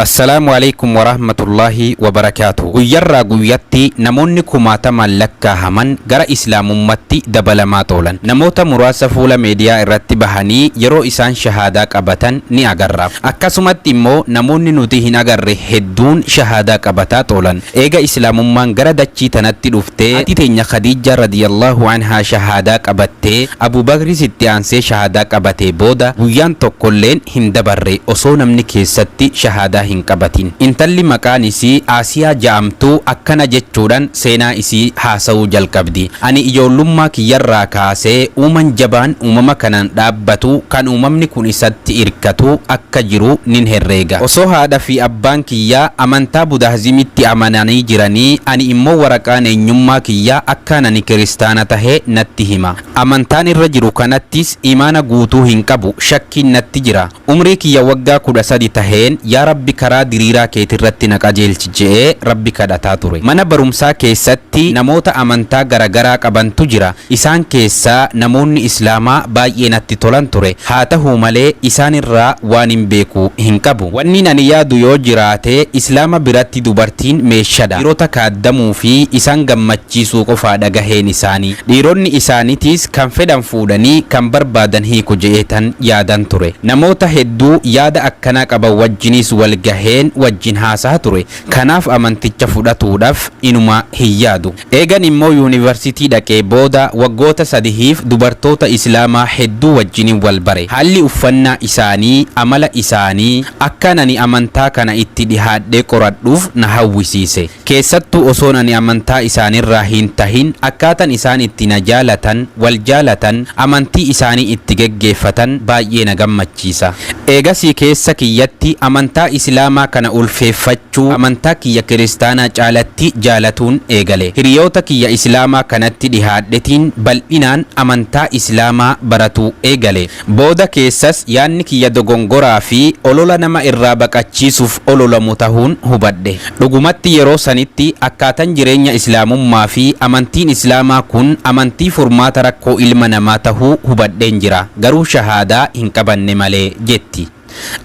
Assalaamu Aleykum Warahmatullaahi Wabarakaatuh. Guyyarraa guyyatti namoonni kumaatamaan lakkaahaman gara Islaamummatti dabalamaa toolan. Namoota muraasa fuula meediyaa irratti bahanii yeroo isaan shahaadaa qabatan ni agarra. Akkasumatti immoo namoonni nuti hin agarre hedduun shahaadaa qabataa toolan. Eega Islaamummaan gara dachii tanatti dhuftee haati teenya Khadiijaa radiyallaahu anhaa shahaadaa qabattee, Abu Bakris itti aansee shahaadaa qabatee booda guyyaan tokkolleen hin dabarre osoo namni keessatti shahaadaa hin qabatin. Intalli maqaan isii Aasiyaa ja'amtu akkana jechuudhan seenaa isii haasawuu jalqabdi, Ani ijoollummaa kiyyarraa kaasee uuman jabaan uumama kanaan dhaabbatu kan uumamni kun isatti irkatu akka jiru nin herreega. Osoo haadha fi abbaan kiyya amantaa Budaahzimitti amananii jiranii ani immoo waraqaan eenyummaa kiyya akkaan ani kiristaana tahe natti hima. Amantaan irra jiru kanattis iimaana guutuu hin qabu, shakkiin natti jira. Umrii kiyya waggaa 13 taheen yaa Rabbi karaa diriiraa keetirratti na qajeelchi je'ee Rabbi kadhataa ture. Mana barumsaa keessatti namoota amantaa garagaraa qabantu jira. Isaan keessaa namoonni Islaamaa baay'ee natti tolan ture. Haa tahuu malee isaan irraa waanin beeku hin qabu. Wannin ani yaadu yoo jiraate Islaama biratti dubartiin meeshadha. Dhiirota kaaddamuu fi isaan gammachiisuu qofaadha gaheen isaanii. Dhiironni isaanitiis kan fedhan fuudhanii kan barbaadan hiiku je'eetan yaadan ture. Namoota hedduu yaada akkanaa qaban wajjiniis wal gaheen wajjin haasaha ture. Kanaaf amanticha fudhatuudhaf inuma hin yaadu. Eegan immoo yuunivarsitii dhaqee booda waggoota sadihiif dubartoota Islaamaa hedduu wajjinin wal bare. Haalli uffannaa isaanii, amala isaanii, akkaan ani amantaa kana itti dhihaadhee qoradhuuf na hawwisiise. Keessattuu osoon ani amantaa isaanirraa hin tahin akkaatan isaan itti na jaalatan, wal jaalatan, amantii isaanii itti geggeeffatan baay'ee na gammachiisa. Eegasii keessa kiyyatti amantaa Islaamaa kana ulfeeffachuu amantaa kiyya Kiristaanaa caalatti jaalatuun eegale. Hiriyoota kiyya Islaamaa kanatti dhihaadhetiin bal'inaan amantaa Islaamaa baratuu eegale. Booda keessas yaanni kiyya dogongoraa fi olola nama irraa baqachiisuuf ololamu tahuun hubadhe. Dhugumatti yeroo sanitti akkaatan jireenya Islaamummaa fi amantiin Islaamaa kun amantii furmaata rakkoo ilma namaa tahuu hubadheen jira. Garuu shahaadaa hin qabanne malee jetti.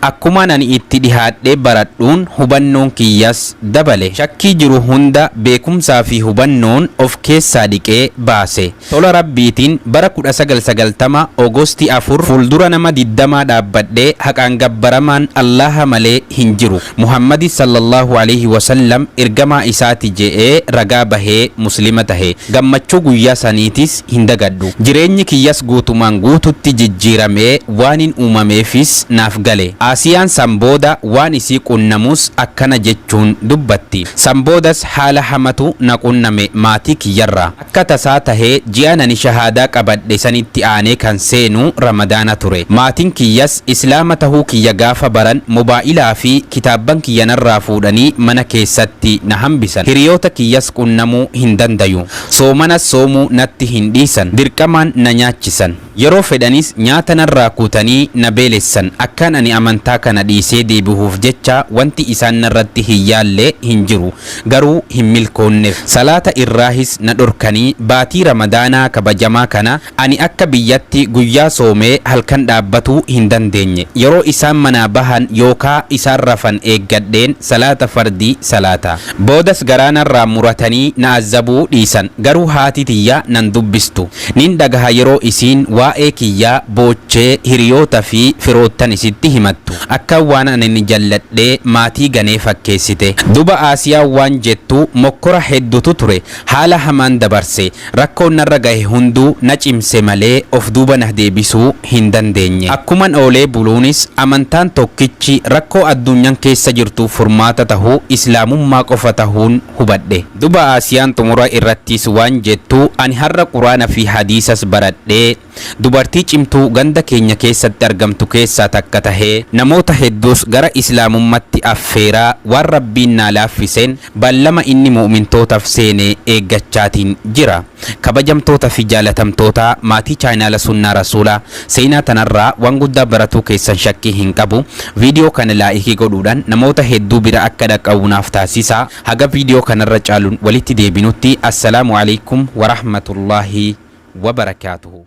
Akkumaan ani itti dhihaadhee baradhuun hubannoon kiyyas dabale. Shakkii jiru hunda beekumsaa fi hubannoon of keessaa dhiqee baase. Tola Rabbiitiin bara 1990 August 4 fuuldura nama digdamaa dhaabbadhee haqaan gabbaramaan Allaaha malee hin jiru, Muhammadis sallallaahu aleyhi wasallam ergamaa isaati je'ee ragaa bahee muslima tahe. Gammachuu guyyaa saniitis hin dagadhu. Jireenyi kiyyas guutumaan guututti jijjiiramee waanin uumameefis naaf gale. Aasiyaan san booda waan isii qunnamus akkana jechuun dubbatti. San boodas haala hamatu na qunname maatii kiyyarraa. Akka tasaa tahee ji'an ani shahaadaa qabadhe sanitti aanee kan seenu Ramadaana ture. Maatiin kiyyas Islaama tahuu kiyya gaafa baran mobaa'ilaa fi kitaabban kiyya narraa fuudhanii mana keessatti na hambisan. Hiriyoota kiyyas qunnamuu hin dandayu. Soomanas soomuu natti hin dhiisan. Dirqamaan na nyaachisan. Yeroo fedhanis nyaata narraa kutanii na beelessan. Akkaan ani amantaa kana dhiisee deebihuuf jecha wanti isaan narratti hin yaalle hin jiru. Garuu hin milkoonnef. Salaata irraahis na dhorkanii baatii Ramadaanaa kabajamaa kana ani akka biyyatti guyyaa soomee halkan dhaabbatuu hin dandeenye. Yeroo isaan manaa bahan yookaa isaan rafan eeggadheen salaata fardii salaata. Boodas garaa narraa muratanii na azzabuu dhiisan. Garuu haati tiyya nan dubbistu. Nin dhagaha yeroo isiin waa'ee kiyya boochee hiriyoota fi firoottan isitti himattu. Akkan waan anini jalladhee maatii ganee fakkeessite. Duba Aasiyaan waan jettu mokkora heddutu ture. Haala hamaan dabarse. Rakkoon narra gahe hunduu na cimse malee of duuba nah deebisuu hin dandeenye. Akkuman oolee buluunis amantaan tokkichi rakkoo addunyan keessa jirtuuf furmaata tahu Islaamummaa qofa tahuun hubadhe. Duba Aasiyaan xumura irrattis waan jettu ani har'a Quraana fi Hadiisas baradhee, dubartii cimtuu ganda keenya keessatti argamtu keessaa takka tahee, namoota hedduus gara Islaamummatti affeeraa waan Rabbiin naa laaffiseen ballama inni mu'mintootaf seene eeggachaatiin jira. Kabajamtoota fi jaalatamtoota maatii chaayinaala Sunnaa Rasuulaa, seenaa tanarraa waan guddaa baratuu keessan shakkii hin qabu. Viidiyoo kana laa'ikii godhuudhaan namoota hedduu bira akka dhaqqabu naaf taasisaa. Haga viidiyoo kanarra caaluun walitti deebinutti Assalaamu Aleykum Warahmatullaahi Wabarakaatuhu.